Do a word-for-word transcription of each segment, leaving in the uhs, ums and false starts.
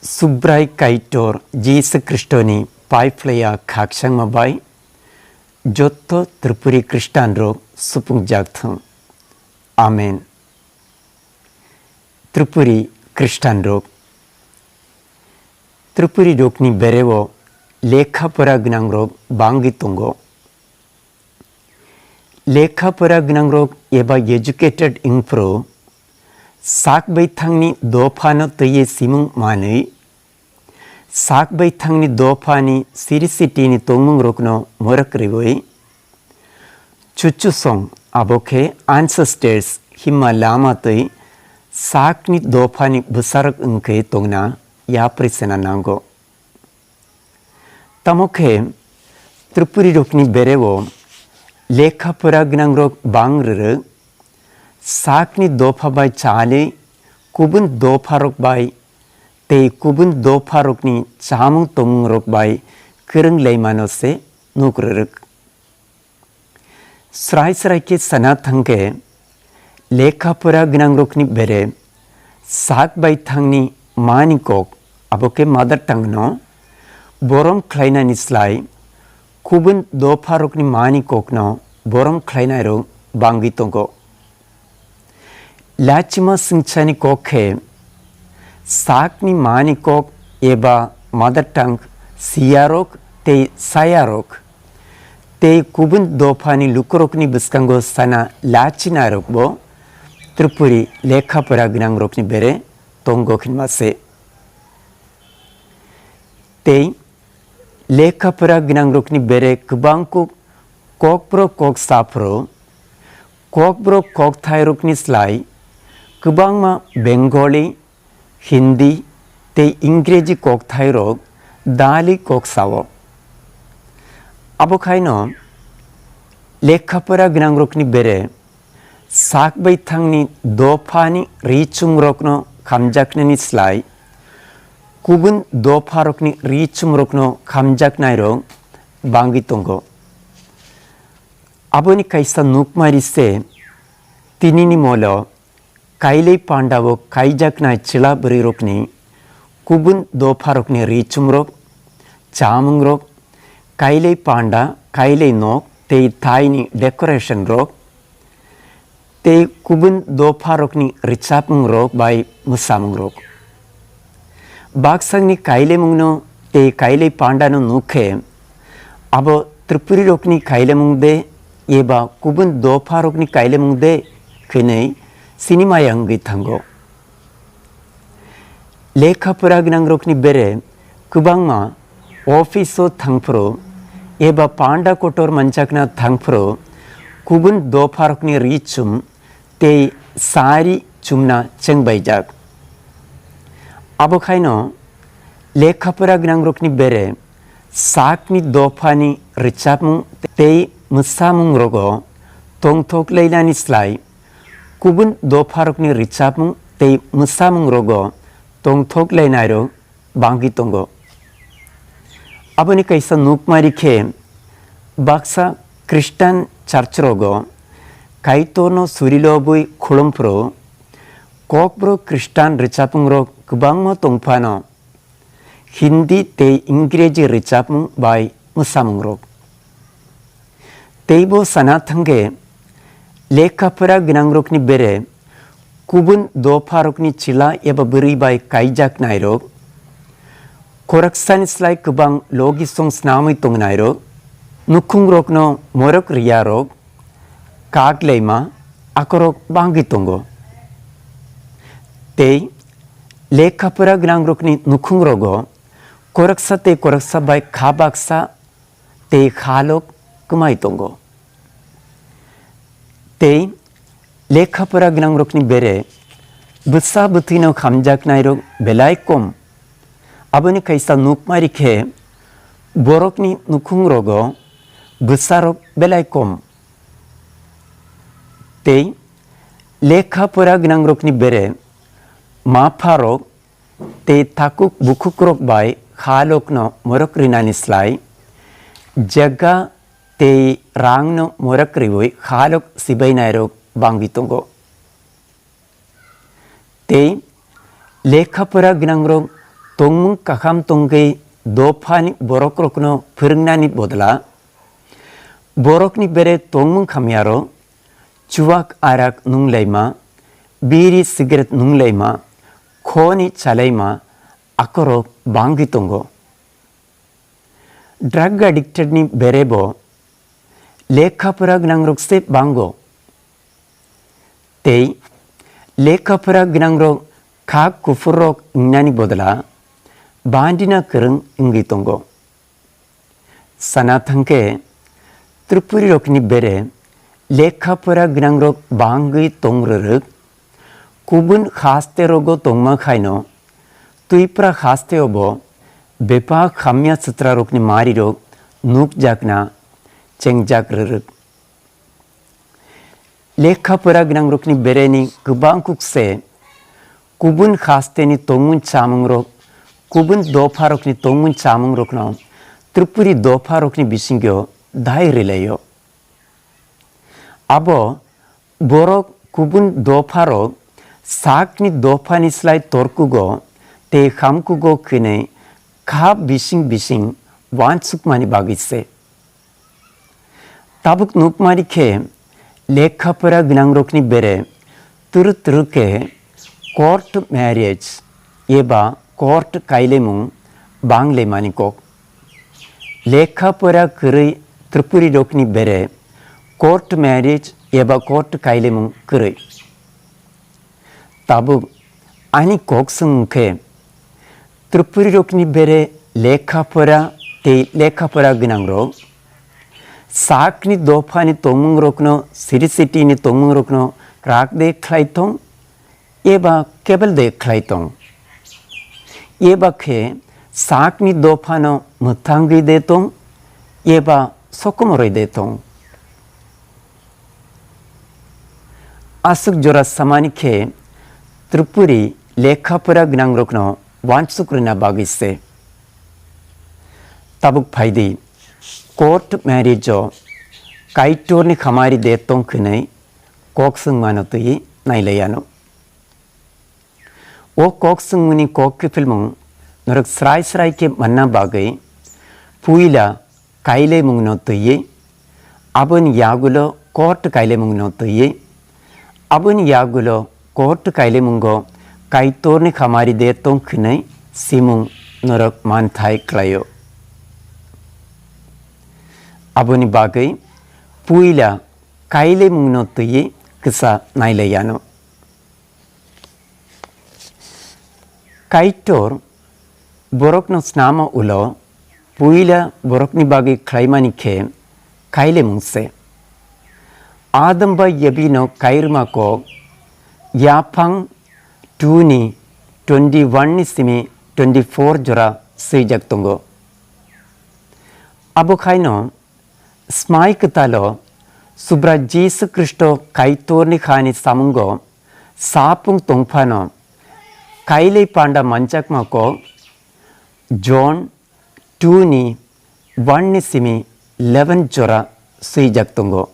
Subrai Kaitor Jisu Khristoni paiphlaiya khakchangma bai jotto Tripuri Khristanrok supungjak thung. Amen. Tripuri Khristanrok. Tripurirokni bereo lekha pora gwnangrok bangwi tongo. Lekha pora gwnangrok eba educated wngphuru sak baithangni dophano twiwi simung manwi, sak baithangni dophani siri sitini tongmungrokno morok rwui, chuchusong abo khe ancestors himma lama twi sakni dophani bwsarok wngkhe tongna yapri sena nango. Tamo khe Tripurirokni bereo lekha pora gwnangrok bang rwrwk, sakni dopha bai chali kubun dopharok bai tei kubun dopharokni chamung tongmungrok bai kwrwng laimano se nuk rwrwk. Srai srai khe sana thangkhe, lekha pora gwnangrokni bere sak baithangni mani kok, abo khe mother tongue no borom khlainani slai kubun dopharokni mani kokno borom khlainairok bangwi tongo. Lachima swngchani kok khe sakni mani kok eba mother tongue siyarok tei sayarok tei kubun dophani lukurokni bwskango sana lachinairokbo Tripuri lekha pora gwnangrokni bere tongo hinma se. Tei lekha pora gwnangrokni bere kwbang kuk kokborok kok saphuru, kokborok kokthairokni slai kwbangma Bengali, Hindi tei Ingreji kokthairok dali kok sao. Abo khaino lekha pora gwnangrokni bere sak baithangni dophani ri chumrokno khamjaknani slai kubun dopharokni ri chumrokno khamjaknairok bangwi tongo. Aboni kaisa nukmari se tinini molo kailai pandao kaijaknai chwla bwrwirokni kubun dopharokni ri chumrok, chamungrok, kailai panda, kailai nok tei thaini decoration rok, tei kubun dopharokni rwchapmungrok bai mwsamungrok. Baksakni kailaimungno tei kailai pandano nuk khe, abo Tripurirokni kailaimung de eba kubun dopharokni kailaimung de hwnwi sinimaya wngwi thango. Lekha pora gwnangrokni bere kwbangma office-o thangphuru eba panda kotor manjakna thangphuru kubun dopharokni ri chum tei sari chumna chengbaijak. Abo khaino lekha pora gwnangrokni bere sakni dophani rwchapmung tei mwsamungrogo tongthok lainani slai kubun dopharokni rwchapmung tei mwsamungrogo tongthok lainairok bangwi tongo. Aboni kaisa nukmari khe baksa Khristan church rogo Kaitorno suri lobwi khulumphuru kokborok Khristan rwchapmungrok kwbangma tongphano Hindi tei Ingreji rwchapmung bai mwsamungrok. Teibo sana thangkhe lekha pora gwnangrokni bere kubun dopharokni chwla eba bwrwi bai kaijaknairok, khoroksani slai kwbang logisong snamwi tongnairok, nukhungrokno morok riyarok, kak laima akorok bangwi tongo. Tei lekha pora gwnangrokni nukhungrogo khoroksa tei khoroksa bai kha baksa tei khalok kwmai tongo. Tei lekha pora gwnangrokni bere bwsa bwthwino khamjaknairok belai kom. Aboni kaisa nukmari khe borokni nukhungrogo bwsarok belai kom. Tei lekha pora gwnangrokni bere mapharok tei takhuk bukhukrok bai khalokno morok rinani slai, jagga tei rangno morok riwi khalok sibainairok bangwi tongo. Tei lekha pora gwnangrok tongmung kaham tongwi dophani borokrokno phwrwngnani bodla, borokni bere tongmung hamyarok chuwak arak nunglaima, biri cigarette nunglaima, khoni chalaima akorok bangwi tongo. Drug addicted ni berebo lekha pora gwnangrok se bango. Tei lekha pora gwnangrok kha kuphurrok wngnani bodla bandina kwrwng wngwi tongo. Sana thangkhe Tripurirokni bere lekha pora gwnangrok bangwi tong rwrwk, kubun haste rogo tongma khaino Twipra hasteo bo bebak hamya chwtrarokni marirok nukjakna chengjak rwrwk. Lekha pora gwnangrokni bereni kwbang kukse kubun hasteni tongmung chamungrok, kubun dopharokni tongmung chamungrokno Tripuri dopharokni bisingo dai rwlaio. Abo borok kubun dopharok sakni dophani slai torkugo tei hamkugo khinwi kha bising bising uansukmani bagwi se. Tabuk nukmani khe lekha pora gwnangrokni bere turu turu khe court marriage eba court kailaimung banglaimani kok. Lekha pora kwrwi Tripurirokni bere court marriage eba court kailaimung kwrwi. Tabuk ani kok swngmung khe, Tripurirokni bere lekha pora tei lekha pora gwnangrok sakni dophani tongmungrokno, siri sitini tongmungrokno kwrak de khlai thung eba kebel de khlai thung? Eba khe sakni dophano mwthangwi de thung eba sokomoroi de thung? Aswk jora samani khe Tripuri lekha pora gwnangrokno uansuk rwna bagwi se. Tabuk phaidi, court marriage o Kaitorni khamari de tong khwnwi kok swngmano twi nailaiano. O kok swngmani kok kiphilmung norok srai srai khe manna bagwi puila kailaimungno twiwi, aboni yagulo court kailaimungno twiwi, aboni yagulo court kailaimungo Kaitorni khamari de tong khwnwi simung norok manthai khlaio. Aboni bagwi puila kailaimungno twiwi kwsa nailaiyano. Kaitor borokno snama ulo puila borokni bagwi khlaimani khe kailaimung se. Adam bai Evi no kairwma kok yaphang two ni twenty one ni simi twenty four jora swijak tongo. Abo khaino Smai kwtalo Subra Jisu Khristo Kaitorni hani samungo sapung tongphano kailai panda manjakma kok John two ni one ni simi eleven jora swijak tongo.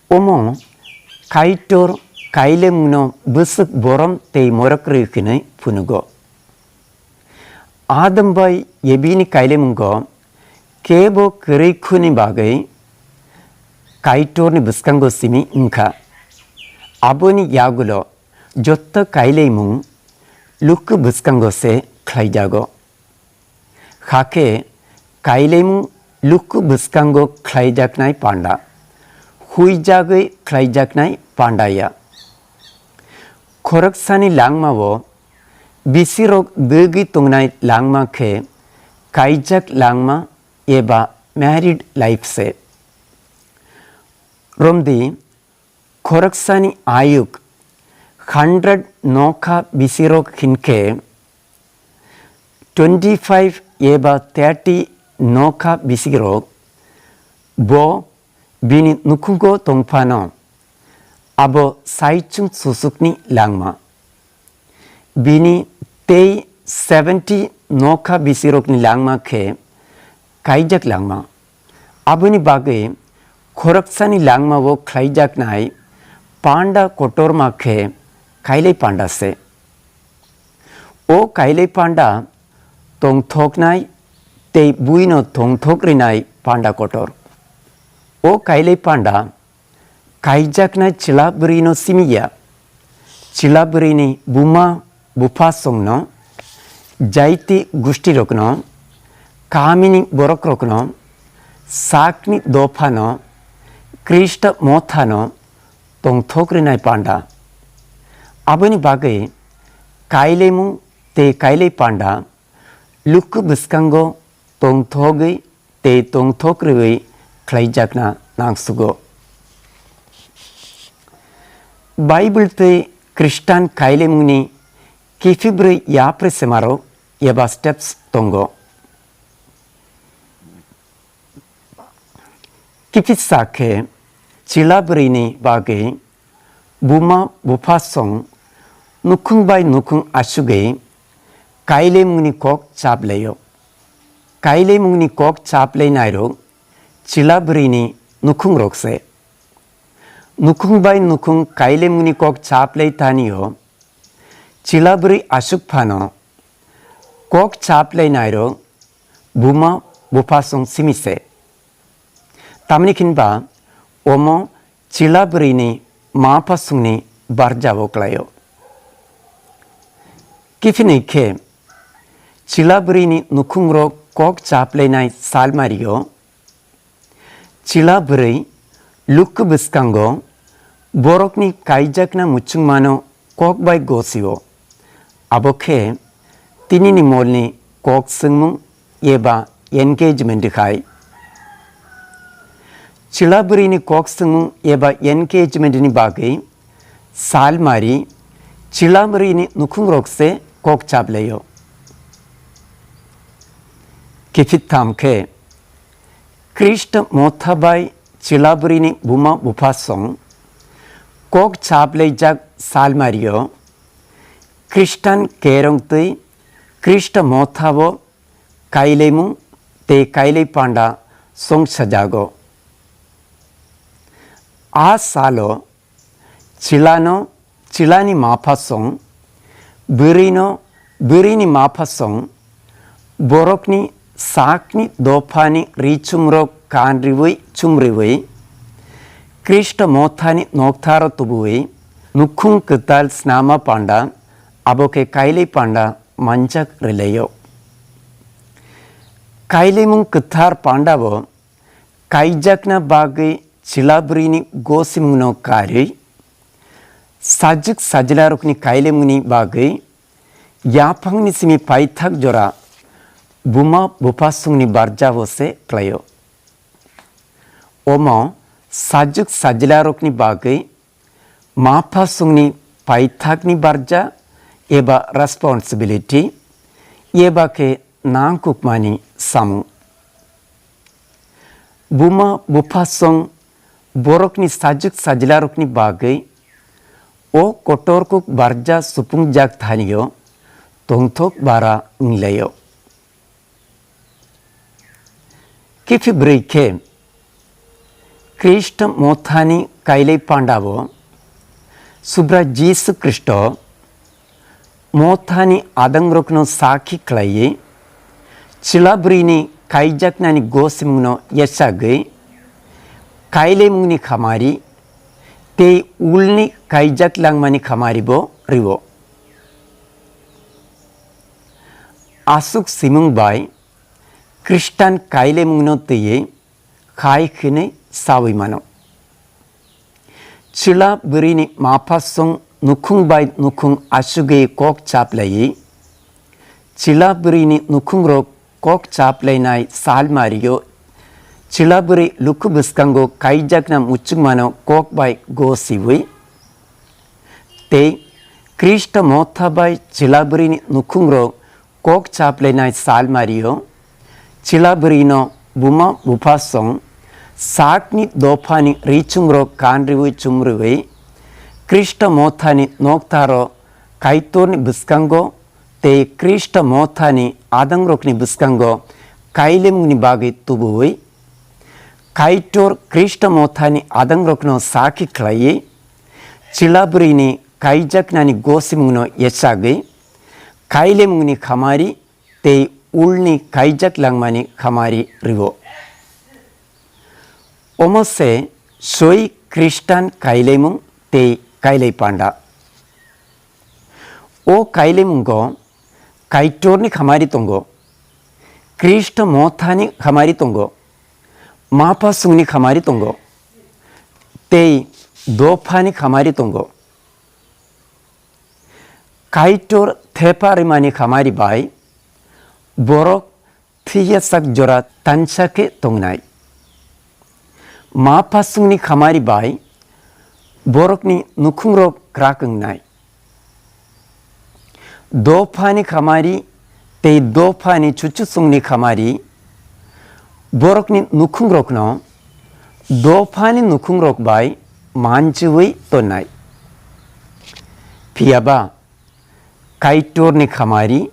Omo Kaitor kailaimungno bwswk borom tei morok rwi hwnwi phunugo. Adam bai Evi ni kailamungo kebo kwrwi khuni bagwi Kaitorni bwskango simi wngkha. Aboni yagulo joto kailaimung luku bwskango se khlaijago. Hakhe kailaimung luku bwskango khlaijaknai panda, huijagwi khlaijaknai panda ya. Khoroksani langmao bisirok dwgwi tongnai langma khe kaijak langma eba married life se. Romdi, khoroksani ayuk hundred nokha bisirok hinkhe twenty five eba thirty nokha bisirok bo bini nukhungo tongphano abo saichung susukni langma. Bini tei seventy nokha bisirokni langma khe kaijak langma. Aboni bagwi khoroksani langmao khlaijaknai panda kotorma khe kailai panda se. O kailai panda tongthoknai tei buino tongthok rinai panda kotor. O kailai panda kaijaknai chwla bwrwino simi ya. Chwla bwrwini buma buphasongno, jaiti gushtirokno, kamini borokrokno, sakni dophano, Khrista mothano tongthok rinai panda. Aboni bagwi kailaimung tei kailai panda lukhu bwskango tongthogwi tei tongthok rwui khlaijakna nangsugo. Bible tei Khristan kailaimungni kiphilbrwi yapri semarok eba steps tongo. Kiphilsa khe chwla bwrwini bagwi buma buphasong nukhung bai nukhung asugwi kailaimungni kok chaplaio. Kailaimungni kok chaplainairok chwla bwrwini nukhungrok se. Nukhung bai nukhung kailaimungni kok chaplai tanio chwla bwrwi aswk phano kok chaplainairok buma buphasong simi se. Tamni hinba omo chwla bwrwini ma phasongni barjao klaio. Kiphilni khe chwla bwrwini nukhungrok kok chaplainai salmario chwla bwrwi lukhu bwskango borokni kaijakna muchungmano kok bai gosio. Abo khe tinini molni kok swngmung eba engagement hai. Chwla bwrwini kok swngmung eba engagement ni bagwi salmari chwla bwrwini nukhungrok se kok chaplaio. Kiphiltham khe Khrista motha bai chwla bwrwini buma buphasong kok chaplaijak salmario Khristan kerong twi Khrista mothabo kailaimung tei kailai panda songsajago. A salo chwlano chwlani maphasong, bwrwino bwrwini maphasong, borokni sakni dophani richumrok kanriwi chumriwi, Khrista mothani noktharo tubuwi, nukhung kwtal snama panda, abo khe kailai panda manjak rwlaio. Kailaimung kwthar pandabo kaijakna bagwi chwla bwrwini gosimungno karwi, sajwk sajwlarokni kailaimungni bagwi yaphangni simi paithak jora buma buphasongni barjabo se klaio. Omo sajwk sajwlarokni bagwi maphasongni paithakni barja eba responsibility eba khe nangkukmani samung. Buma buphasong borokni sajwk sajwlarokni bagwi o kotor kuk barja supungjak thanio tongthok bara wnglaio. Kiphilbrwi khe Khrista mothani kailai pandao Subra Jisu Khristo mothani adangrokno sakhi khlaiwi chwla bwrwini kaijaknani gosimungno yachagwi kailaimungni khamari tei ulni kaijak langmani khamaribo rwo. Aswk simung bai Khristan kailaimungno twiwi khai hwnwi saui mano. Chwla bwrwini maphasong nukhung bai nukhung asugwi kok chaplaiwi, chwla bwrwini nukhungrok kok chaplainai salmario chwla bwrwi lukhu bwskango kaijakna muchungmano kok bai gosiwi, tei Khrista motha bai chwla bwrwini nukhungrok kok chaplainai salmario, chwla bwrwino buma buphasong sakni dophani richumrok kanriwi chumriwi, Khrista mothani noktharo Kaitorni bwskango tei Khrista mothani adangrokni bwskango kailaimungni bagwi tubuwi, Kaitor Khrista mothani adangrokno sakhi khlaiwi, chwla bwrwini kaijaknani gosimungno yachagwi, Kailaimungni khamari tei ulni kaijak langmani khamari rwo. Omo se soi Khristan kailaimung tei kailai panda. O kailaimungo Kaitorni khamari tongo, Khristo mothani khamari tongo, maphasungni khamari tongo, tei dophani khamari tongo. Kaitor thepa rimani khamari bai borok thwiya sak jora tansa khe tongnai. Maphasungni khamari bai borokni nukhungrok krak wngnai. Dophani khamari tei dophani chuchusongni khamari borokni nukhungrokno dophani nukhungrok bai manchiwi tonnai. Phiyaba Kaitorni khamari,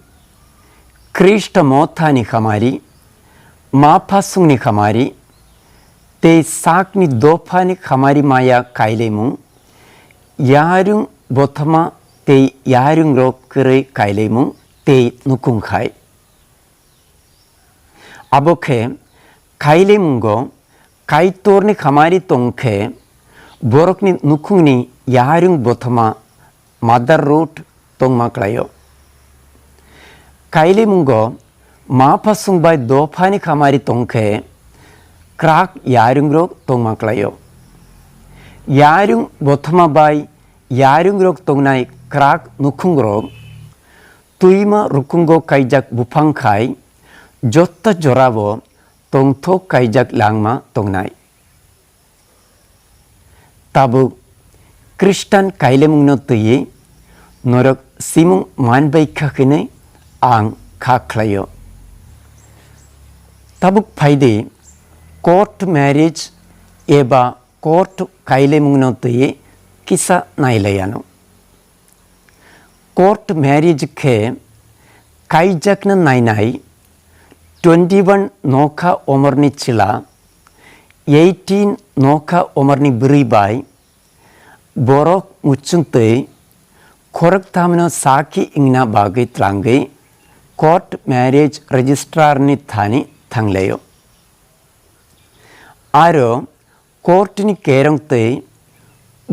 Khristo mothani khamari, maphasungni khamari, tei sakni dophani khamari maya kailaimung, yarung bothoma tei yarungrok kwrwi kailaimung tei nukhung khai. Abo khe khailaimungo Kaitorni khamari tong khe borokni nukhungni yarung bothoma mother root tongma klaio. Khailaimungo maphasung bai dophani khamari tong khe krak yarungrok tongma klaio. Yarung bothoma bai yarungrok tongnai krak nukhungrok twima rukungo kaijak buphang khai joto jorao tongthok kaijak langma tongnai. Tabuk Khristan kailaimungno twiwi norok simung man bai kha hwnwi ang kha khlaio. Tabuk phaidi court marriage eba court kailaimungno twiwi kisa nailaiano. Court marriage khe kaijakna nainai twenty one nokha omorni chwla, eighteen nokha omorni bwrwi bai borok muchungtwi khoroktham no sakhi wngna bagwi tlangwi court marriage registrar ni thani thanglaio. Aro court ni kerong twi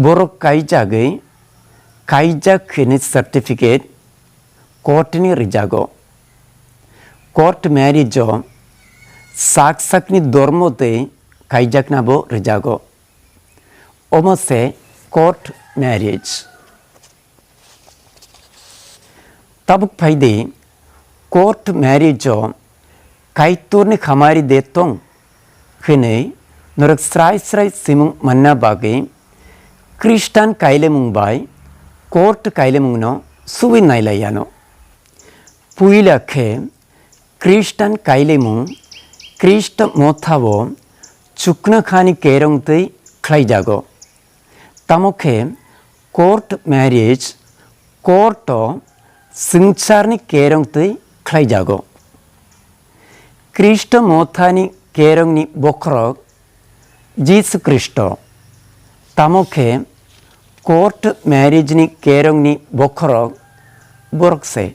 borok kaijagwi kaijak hwnwi certificate court ni rwjago. Court marriage o sak sakni dormo twi kaijaknabo rwjago. Omo se court marriage. Tabuk phaidi court marriage o Kaitorni khamari de tong hwnwi norok srai srai simung manna bagwi Khristan kailaimung bai court kailaimungno subui nailaiano. Puila khe Khristan kailaimung Khristo mothao chuknokhani kerong twi khlaijago. Tamo khe court marriage court o swngcharni kerong twi khlaijago. Khristo mothani kerongni bokhorok Jisu Khristo. Tamo khe court marriage ni kerongni bokhorok borok se.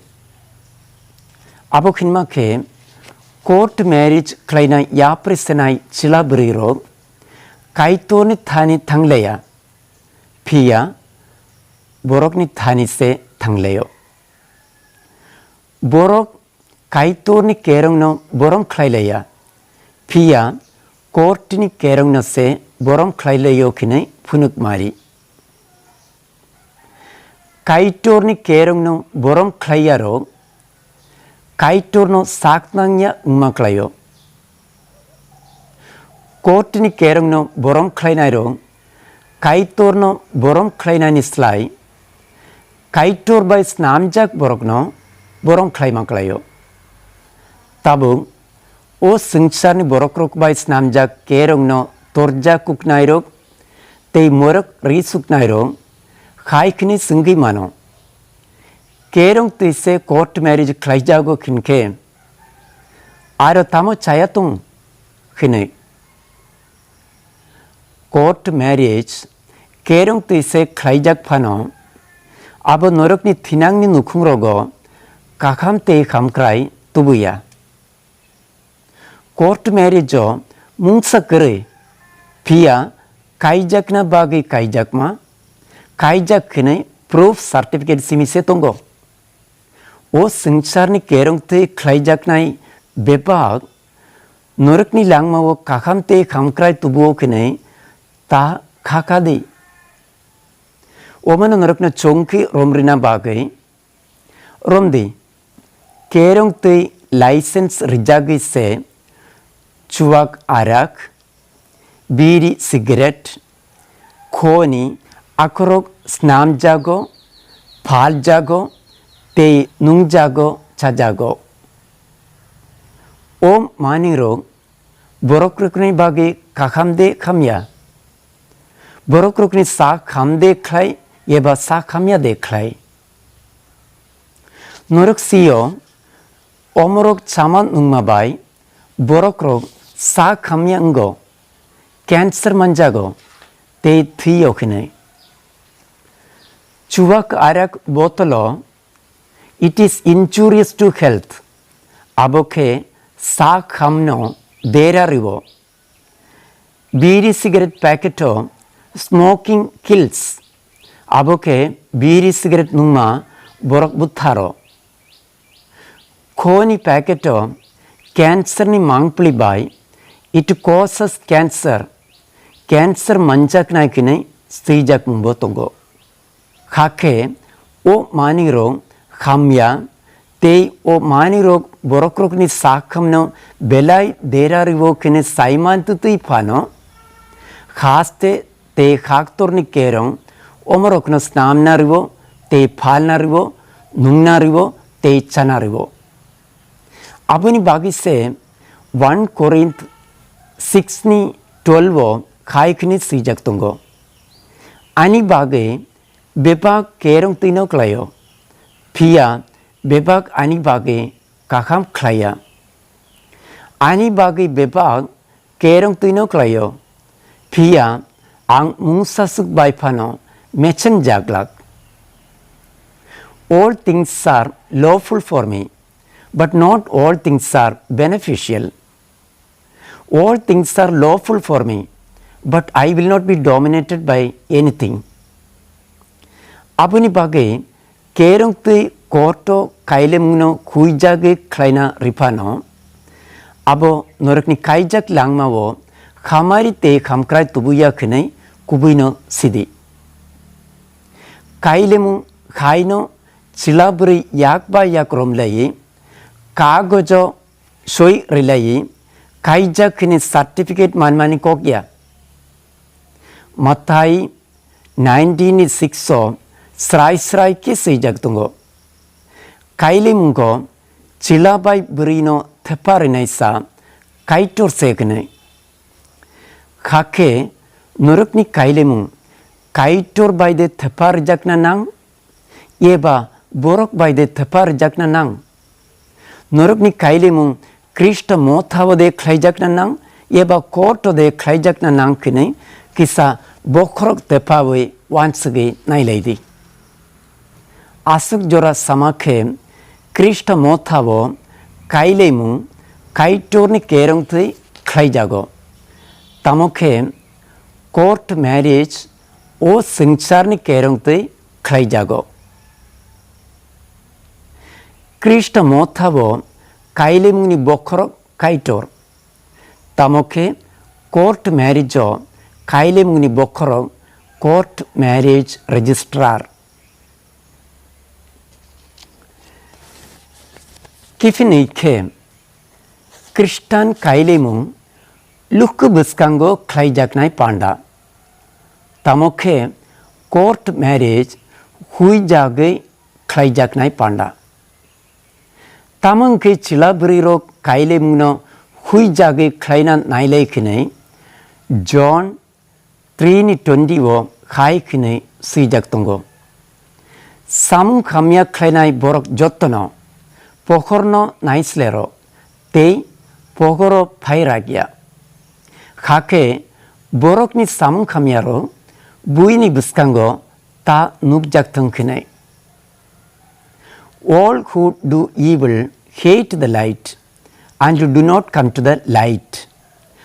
Abo khinma khe court marriage khlainai yapri senai chwla bwrwi rok Kaitorni thani thanglaiya, phiya borokni thani se thanglaio. Borok Kaitorni kerongno borom khlailaiya, phiya court ni kerongno se borom khlailaio hwnwi phunuk mari. Kaitorni kerongno borom khlaiyarok Kaitorno sak nangya wngma klaio. Court ni kerongno borom khlainairok Kaitorno borom khlainani slai Kaitor bai snamjak borokno borom khlaima klaio. Tabuk o swngcharni borokrok bai snamjak kerongno torjak kuknairok tei morok ri suknairok hai khini swngwi mano. Kerong twi se court marriage khlaijago hinkhe aro tamo chaya tong hinwi. Court marriage kerong twi se khlaijak phano abo norokni thinangni nukhungrogo kakham tei hamkrai tubuya. Court marriage o mungsa kwrwi, phiya kaijakna bagwi kaijakma, kaijak hwnwi proof certificate simi se tongo. O swngcharni kerong twi khlaijaknai bebak norokni langmao kaham tei hamkrai tubuo hwnwi ta kha kha di. Omono norokno chongkhe romrina bagwi romdi. Kerong twi license rijagwi se chuwak arak, biri cigarette, khoni akhorok snamjago, phaljago tei nungjago, chajago. O manwirok borok rokni bagwi kaham de khamya? Borok rokni sak ham de khlai eba sak hamya de khlai? Norok sio, omorok chama nungma bai borok rok sak hamya wngo, cancer manjago tei thwio hwnwi. Chuwak arak botolo, it is injurious to health. Abo khe sak hamno dera riwo. Biri cigarette packet o smoking kills. Abo khe biri cigarette nungma borok butharo. Khoni packet o cancer ni mangpli bai, it causes cancer. Cancer manjaknai hwnwi swijak mungbo tongo. Hakhe o manwirok hamya tei o manwirok borokrokni sakhamno belai dera riwo hwnwi saiman twtwi phano, haste tei haktorni kerong omorokno snamna riwo tei phalna riwo, nungna riwo tei chana riwo. Aboni bagwi se one Corinth six ni twelve o khai hwnwi swijak tongo, "Ani bagwi bebak kerong twino klaio, phiya bebak ani bagwi kaham khlaiya. Ani bagwi bebak kerong twino klaio, phiya ang mungsaswk bai phano mechenjaglak." All things are lawful for me, but not all things are beneficial. All things are lawful for me, but I will not be dominated by anything. Aboni bagwi kerong twi court o kailemungno huijagwi khlaina riphano, abo norokni kaijak langmao khamari tei khamkrai tubuya hwnwi kubuino sidi. Kailemung khaino chwla bwrwi yak ba yak romlaiwi kagojo soi rwlaiwi kaijak hwnwi certificate manmani kok ya. Mathai nineteen ni six o srai srai khe swijak tongo, "Kailemungo chwla bai bwrwino thepha rwnaisa Kaitor se hwnwi." Hakhe norokni kailemung Kaitor bai de thepha rwjakna nang, eba borok bai de thepha rwjakna nang? Norokni kailemung Khristo mothao de khlaijakna nang, eba court o de khlaijakna nang hwnwi kisa bokhorok tephawi uansugwi nailai di. Aswk jora sama khe Khristo mothao kailemung Kaitorni kerong twi khlaijago. Tamo khe court marriage o swngcharni kerong twi khlaijago. Khristo mothao kailemungni bokhorok Kaitor. Tamo khe court marriage o kailemungni bokhorok court marriage registrar. Kiphilwi khe Khristan kailemung luku bwskango khlaijaknai panda. Tamo khe court marriage huijagwi khlaijaknai panda. Tamo wngkhe chwla bwrwirok kailemungno huijagwi khlaina nailai hwnwi John three ni twenty o hai hwnwi swijak tongo, "Samung hamya khlainai borok jottono pohorno naislero tei pohoro phai rakya." Hakhe borokni samung hamyarok buini bwskango ta nukjak thung hwnwi. All who do evil hate the light and do not come to the light,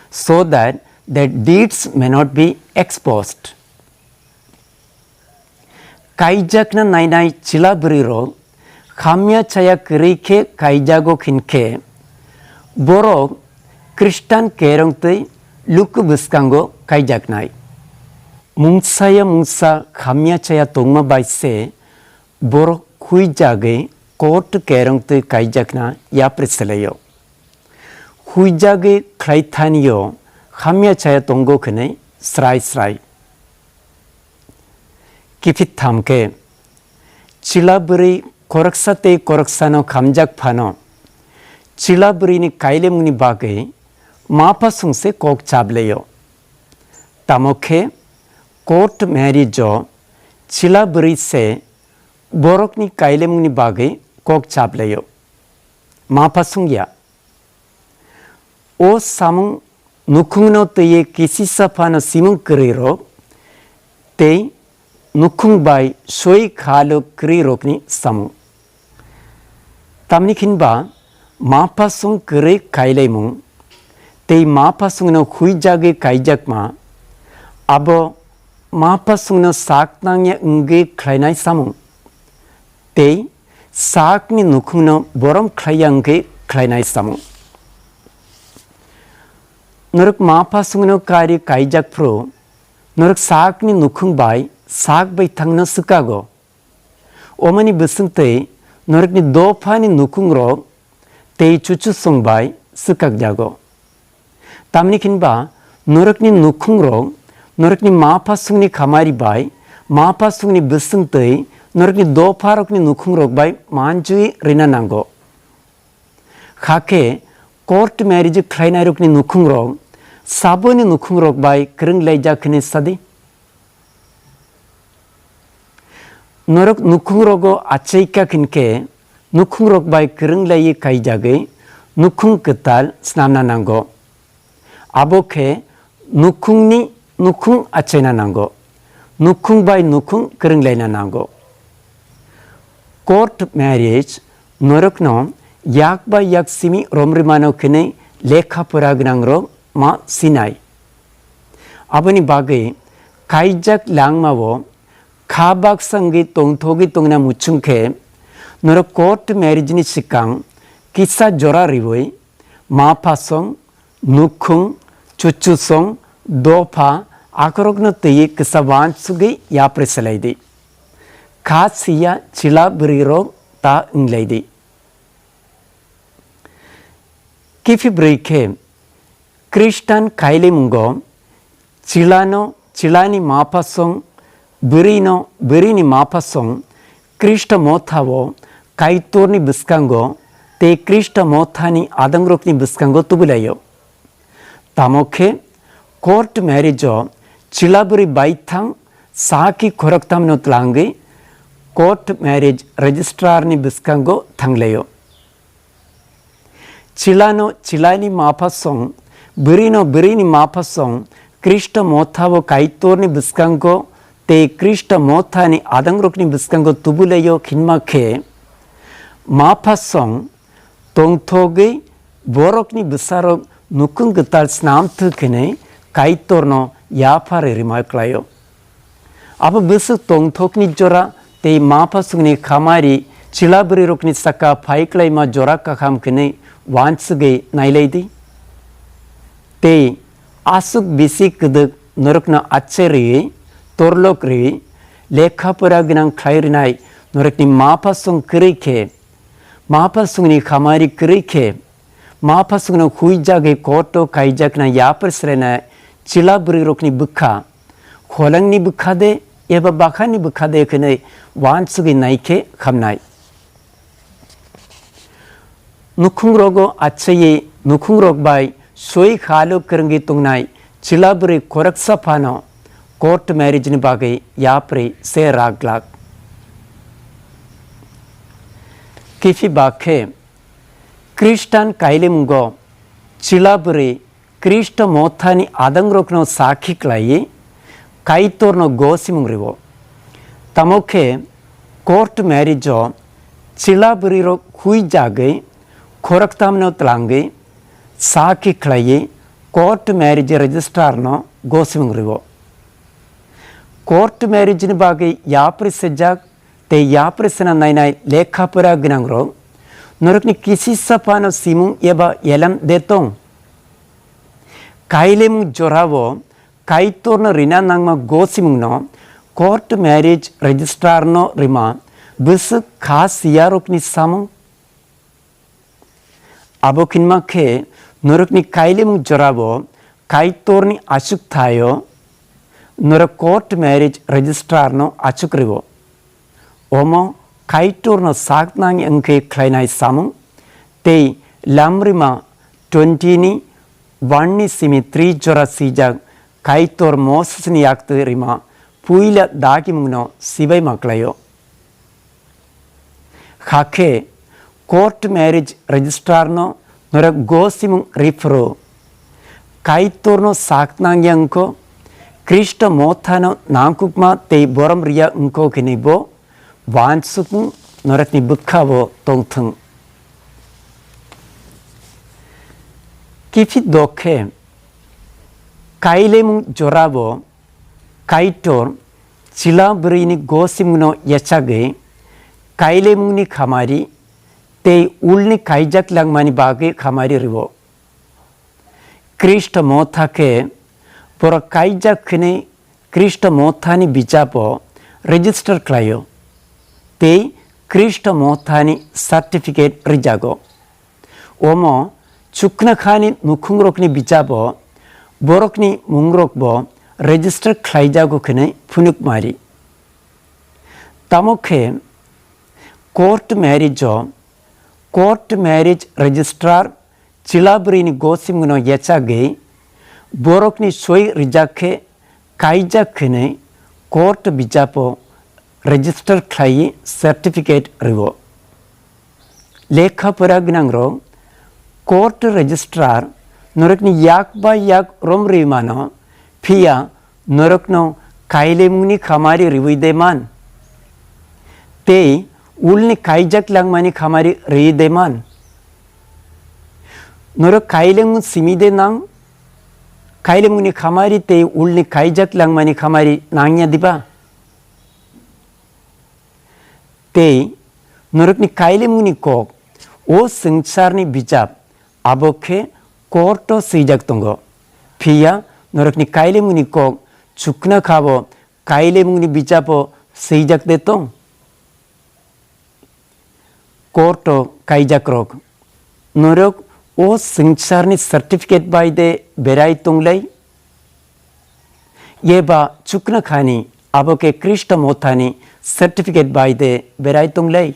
so that their deeds may not be exposed. Kaijakna nainai chwla bwrwirok hamya chaya kwrwi khe kaijago hinkhe, borok Khristan kerong twi luku bwskango kaijaknai. Mungsa ya mungsa hamya chaya tongma bai se borok huijagwi court kerong twi kaijakna yapri swlaio. Huijagwi khlai thani-o hamya chaya tongo hwnwi srai srai. Kiphit tham khe, chwla bwrwi khoroksa tei khoroksano khamjak phano, chwla bwrwini kailaimungni bagwi maphasong se kok chaplaio. Tamo khe, court marriage-o chwla bwrwi se borokni kailaimungni bagwi kok chaplaio. Maphasong ya. O samung nukhungno twiwi kisisa phano simung kwrwirok tei nukhung bai soi khalo kwrwirokni samung. Tamni hinba maphasong kwrwi kailaimung tei maphasongno huijagwi kaijakma, abo maphasongno sak nangya wngwi khlainai samung tei sakni nukhungno borom khlaiya wngwi khlainai samung. Norok maphasongno kari kaijak phru, norok sakni nukhung bai sak bai thangno swkago. Omani bwswng twi norokni dophani nukhungrok tei chuchusong bai swkakjago. Tamni hinba norokni nukhungrok norokni maphasongni khamari bai maphasongni bwswng twi norokni dopharokni nukhungrok bai manjui rina nango. Hakhe court marriage khlainairokni nukhungrok saboni nukhungrok bai kwrwng laijak hwnwi sadi. Norok nukhungrogo achaika hinkhe nukhungrok bai kwrwng laiwi kaijagwi nukhung kwtal snamna nango. Abo khe nukhungni nukhung achaina nango, nukhung bai nukhung kwrwng laina nango. Court marriage norokno yak bai yak simi romrwimano hwnwi lekha pora gwnangrok ma sinai. Aboni bagwi kaijak langmao kha baksa wngwi tongthogwi tongna muchung khe norok court marriage ni swkang kisa jora riwi maphasong, nukhung, chuchusong, dopha, akhorokno twiwi kisa wansugwi yapri swlai di. Kha siya chwla bwrwirok ta wnglai di. Kiphilwi khe Khristan kailamungo chwlano chwlani maphasong, bwrwino bwrwini maphasong Khristo mothao Kaitorni bwskango tei Khristo mothani adangrokni bwskango tubulaio. Tamo khe court marriage-o chwla bwrwi baithang sakhi khoroktamno tlangwi court marriage registrar ni bwskango thanglaio. Chwlano chwlani maphasong, bwrwino bwrwini maphasong Khristo mothao Kaitorni bwskango tei Khristo mothani adangrokni bwskango tubulaio hinma khe, maphasong tongthogwi borokni bwsarok nukhung kwtal snamthwk hwnwi Kaitorno yapharwi rima klaio. Abo bwswk tongthokni jora tei maphasongni khamari chwla bwrwirokni saka phai klaima jora kaham hwnwi wansugwi nailai di. Tei aswk bisi kwdwk norokno achairwi, torlok rwi, lekha pora gwnang khlai rwnai norokni maphasong kwrwi khe, maphasongni khamari kwrwi khe, maphasongno huijagwi court-o kaijakna yapri swlaina chwla bwrwirokni bwkha, holangni bwkha de eba bakhani bwkha de hwnwi wansugwi nai khe hamnai. Nukhungrogo achaiwi nukhungrok bai soi khalo kwrwngwi tongnai chwla bwrwi khoroksa phano court marriage ni bagwi yapri se rak glak. Kiphilwi khe Khristan kailamungo chwla bwrwi Khristo mothani adangrokno sakhi klaiwi Kaitorno gosimung rwo. Tamo khe court marriage-o Chwla bwrwirok huijagwi khoroktamno twlangwi sakhi khlaiwi court marriage registrar no gosimung rwo. Court marriage ni bagwi yapri sejak tei yapri sena nainai lekha pora gwnangrok norokni kisisa phano simung eba elam de tong. Kailemung jorao Kaitorno rina nangma gosimungno court marriage registrar no rima bwswk kha siyarokni samung. Abo khinma khe norokni kailemung jorao Kaitorni achuk thaio norok court marriage registrar no achuk rwo. Omo Kaitorno sak nang wngkhe khlainai samung tei Lamrima twenty ni one ni simi three jora swijak Kaitor Mosesni yaktwi rima puila dagimungno sibaima klaio. Hakhe court marriage registrar no norok gosimung riphuru Kaitorno sak nangya wngkho, Khristo mothano nangkukma tei borom riya wngkho khenwi bo wansukmung norokni bwkhao tongthwng. Kiphit dokhe kailemung jorao Kaitor chwla bwrwini gosimungno yachagwi kailemungni khamari tei ulni kaijak langmani bagwi khamari rwo. Khristo motha khe borok kaijak hwnwi Khristo mothani bijabo register khlaio tei Khristo mothani certificate rijago. Omo chuknokhani nukhungrokni bijabo borokni mungrokbo register khlaijago hwnwi phunukmari. Tamo khe court marriage o court marriage registrar chwla bwrwini gosimungno yachagwi borokni soi rijak khe kaijak hwnwi court bijabo register khlaiwi certificate rwo. Lekha pora gwnangrok court registrar norokni yak bai yak rom rwi mano, phiya norokno kailemungni khamari rwi de man? Tei ulni kaijak langmani khamari rwi de man? Norok kailemung simi de nang? Kailemungni khamari tei ulni kaijak langmani khamari nangya diba? Tei norokni kailemungni kok o swngcharni bijap, abo khe court o swijak tongo. Phiya norokni kailemungni kok chukna kha bo kailemungni bijapo swijak de tong? Court o kaijakrok, norok o swngcharni certificate bai de berai tonglai? Eba chukna khani abo khe Khristo mothani certificate bai de berai tonglai?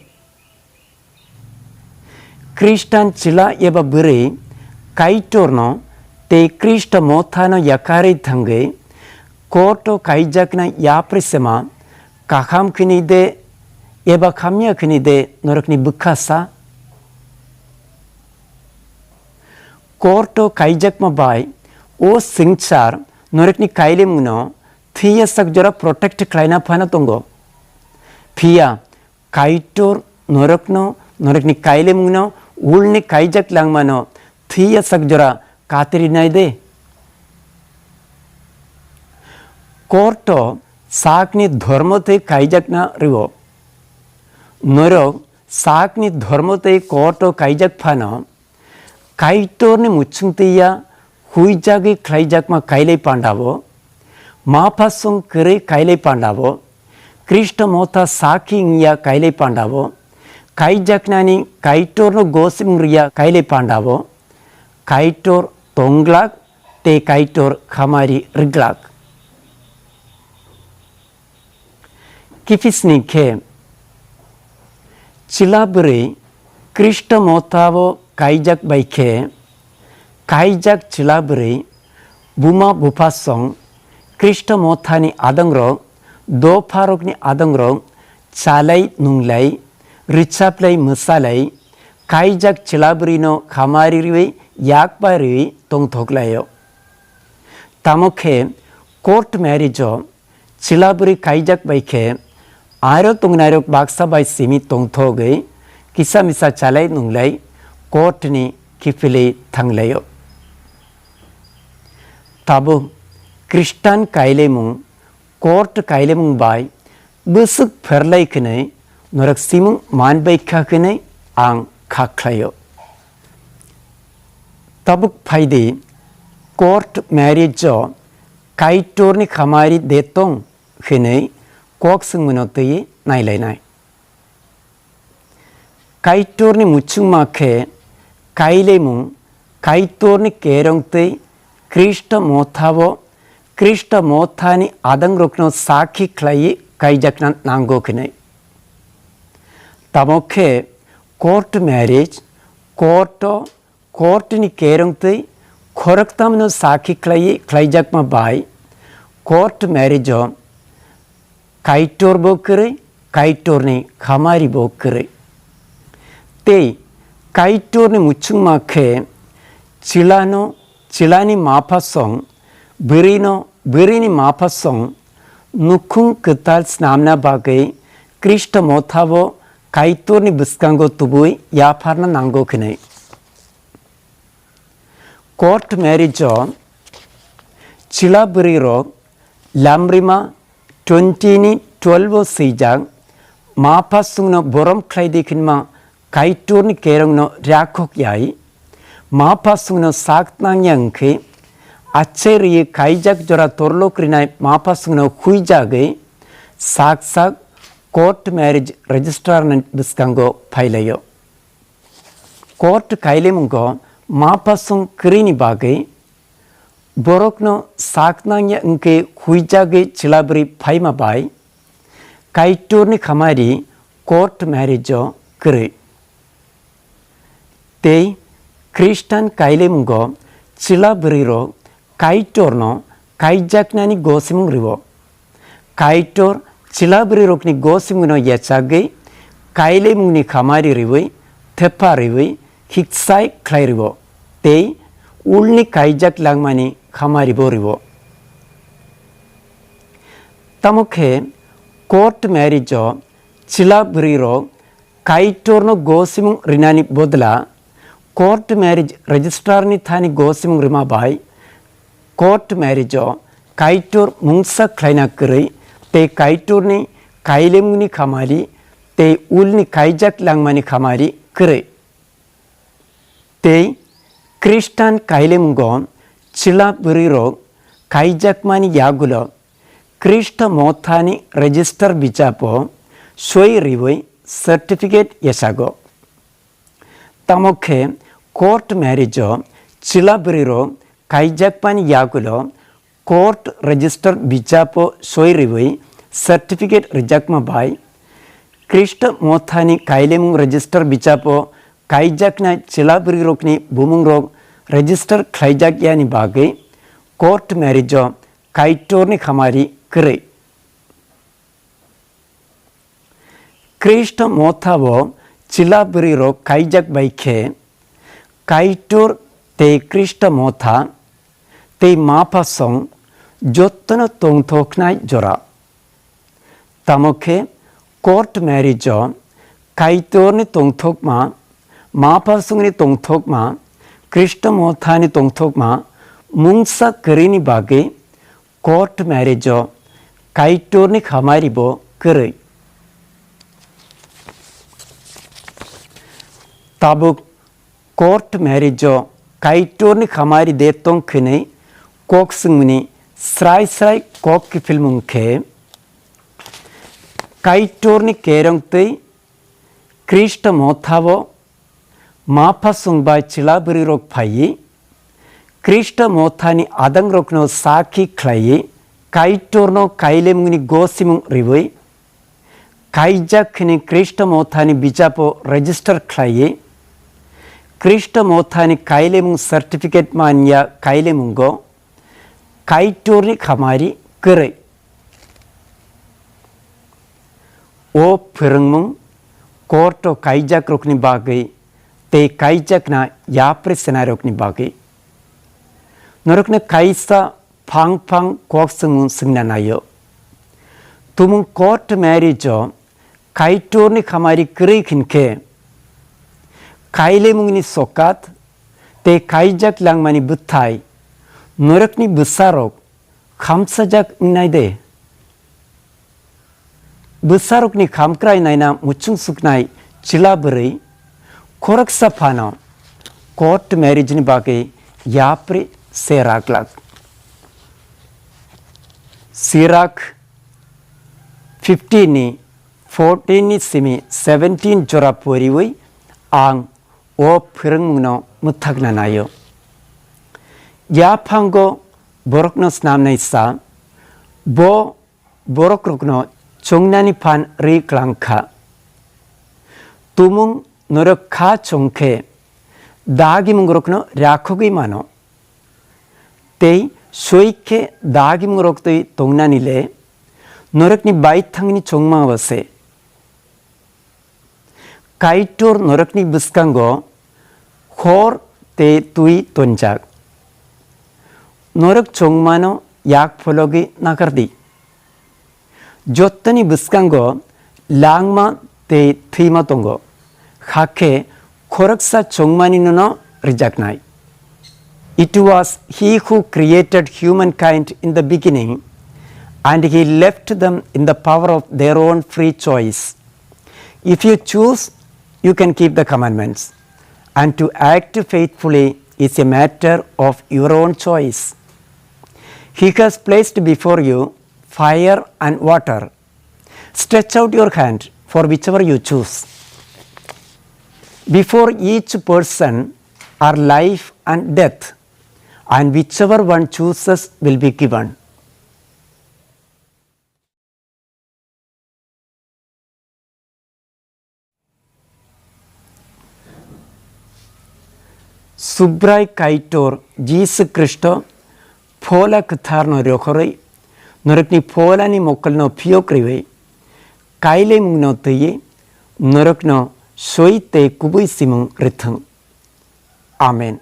Khristan chwla eba bwrwi Kaitorno tei Khristo mothano yakarwi thangwi court o kaijakna yapri sema kaham khini de eba khamya khini de norokni bwkha sa? Court o kaijakma bai o swngchar norokni kailemungno thwiya sak jora protect khlaina phano tongo. Phiya Kaitor norokno, norokni kailemungno, ulni kaijak langmano thwiya sak jora katrinai de. Court o sakni dhormo tei kaijakna rwo. Norok sakni dhormo tei court o kaijak phano, Kaitorni muchungtwi ya huijagwi khlaijakma kailai pandabo, maphasong kwrwi kailai pandabo, Khristo motha sakhi wngya kailai pandabo, kaijaknani Kaitorno gosimung rwya kailai pandabo, Kaitor tongglak tei Kaitor khamari rwglak. Kifisni khe chwla bwrwi Khristo mothabo kaijak bai khe, kaijak chwla bwrwi buma bupha song Khristo mothani adongrok, dopharokni adongrok chalai nunglai, rwchaplai mwsalai, kaijak chwla bwrwino khamari rwi yak bai rwi tongthoklaio. Tamo khe court marriage o chwla bwrwi kaijak bai khe, aro tongnairok baksa bai simi tongthogwi kisa misa chalai nunglai court ni kiphilwi thanglaio. Tabuk Khristan kailaimung, court kailaimung bai bwswk pherlai khwnwi norok simung manbai kha khwnwi ang kha khlaio. Tabuk phaidi, court marriage o Kaitorni khamari de tong khwnwi kok swngmano twi nailainai. Kaitorni muchungma khe kailaimung, Kaitorni kerong twi Khristo mothabo, Khristo mothani adangrokno sakhi khlaiwi kaijakna nango khinai. Tamo khe court marriage, court o court ni kerong twi khoroktamno sakhi khlaiwi khlaijakma bai court marriage o Kaitor bo kwrwi, Kaitorni khamari bo kwrwi. Tei Kaitorni muchungma khe chwlano, chwlani maphasong, bwrwino, bwrwini maphasong, nukhung kwtal snamna bagwi Khristo mothabo Kaitorni bwskango tubui yapharna nango khinai. Court marriage o chwla bwrwi rok lamrima twenty ni twelve o swijak, maphasongno borom khlai di khinma Kaitorni kerongno rakhok yai, maphasongno sak nangya wngkhe, achai rwi kaijak jora torlok rinai maphasongno huijagwi sak sak court marriage registrar ni bwskango phailaio. Court kailamungo maphasong kwrwini bagwi borokno sak nangya wngkhe huijagwi chwla bwrwi phaima bai Kaitorni khamari court marriage o kwrwi. Tei Khristan kailamungo chwla bwrwi rok Kaitorno kaijaknani gosimung rwo. Kaitor chwla bwrwi rokni gosimungno yachagwi kailaimungni khamari rwi, thepha rwi, hiksai khlai rwo, tei ulni kaijak langmani khamari bo rwo. Tamo khe court marriage o chwla bwrwi rok Kaitorno gosimung rinani bodla court marriage registrar ni thani gosimung rima bai court marriage o Kaitor mungsa khlaina kwrwi tei Kaitorni kailemungni khamari tei ulni kaijak langmani khamari kwrwi. Tei Khristan kailemungo chwla bwrwi rok kaijakmani yagulo Khristo mothani register bijapo soi riwi certificate yachago. Tamo khe court marriage o chwla bwrwi rok kaijakmani yagulo court register bijapo soi riwi certificate rijakma bai Khristo mothani kailemung register bijapo kaijaknai chwla bwrwi rokni bumung rok register khlaijak yani bagwi court marriage o Kaitorni khamari kwrwi. Khristo mothabo chwla bwrwi rok kaijak bai khe Kaitor tei Khristo motha tei maphasong jottono tongthoknai jora. Tamo khe court marriage o Kaitorni tongthokma, maphasongni tongthokma, Khristo mothani tongthokma mungsa kwrwini bagwi court marriage o Kaitorni khamari bo kwrwi. Tabuk court marriage o Kaitorni khamari de tong khwnwi kok swngmani srai srai kok kiphilmung khe Kaitorni kerong twi Khristo mothabo maphasong bai chwla bwrwi rok phaiwi Khristo mothani adang rokno sakhi khlaiwi Kaitorno kailemungni gosimung riwi kaijak khini Khristo mothani bijapo register khlaiwi Khristo mothani kailemung certificate manya kailemungo Kaitorni khamari kwrwi. O phwrwngmung court o kaijak rokni bagwi tei kaijakna yapri swnai rokni bagwi. Norokno kaisa phang phang kok swngmung swngna naio. Tumung court marriage o Kaitorni khamari kwrwi khin khe Kailaimungni sokat tei kaijak langmani bwthai norokni bwsarok khamsajak wngnai de? Bwsarokni khamkrai naina muchung suknai chwla bwrwi khoroksa phano court marriage ni bagwi yapri se raglak. Sirak fifteen ni fourteen ni simi seventeen jora poriwi ang o phwrwngmungno mwthakna naio. Yaphango borokno snamnai sa, bo borokrokno chongnani phan rwi klang kha. Tumung norok kha chong khe dagimungrokno rakhogwi mano. Tei soi khe dagimungrok twi tongnani le norokni baithangni chongma ba se. Kaitor norokni bwskango hor tei twi tonjak. Norok chongmano yak phologwi nakardi. Jottoni bwskango langma tei thwima tongo, hakhe khoroksa chongmani nono rijaknai. It was he who created humankind in the beginning, and he left them in the power of their own free choice. If you choose, you can keep the commandments, and to act faithfully is a matter of your own choice. He has placed before you fire and water. Stretch out your hand for whichever you choose. Before each person are life and death, and whichever one chooses will be given. Subrai Kaitor Jisu Khristo phola kwtharno rokhorwi norokni pholani mokolno phiyok rwi kailaimungno twiwi norokno soi tei kubui simung rwthwng. Amen.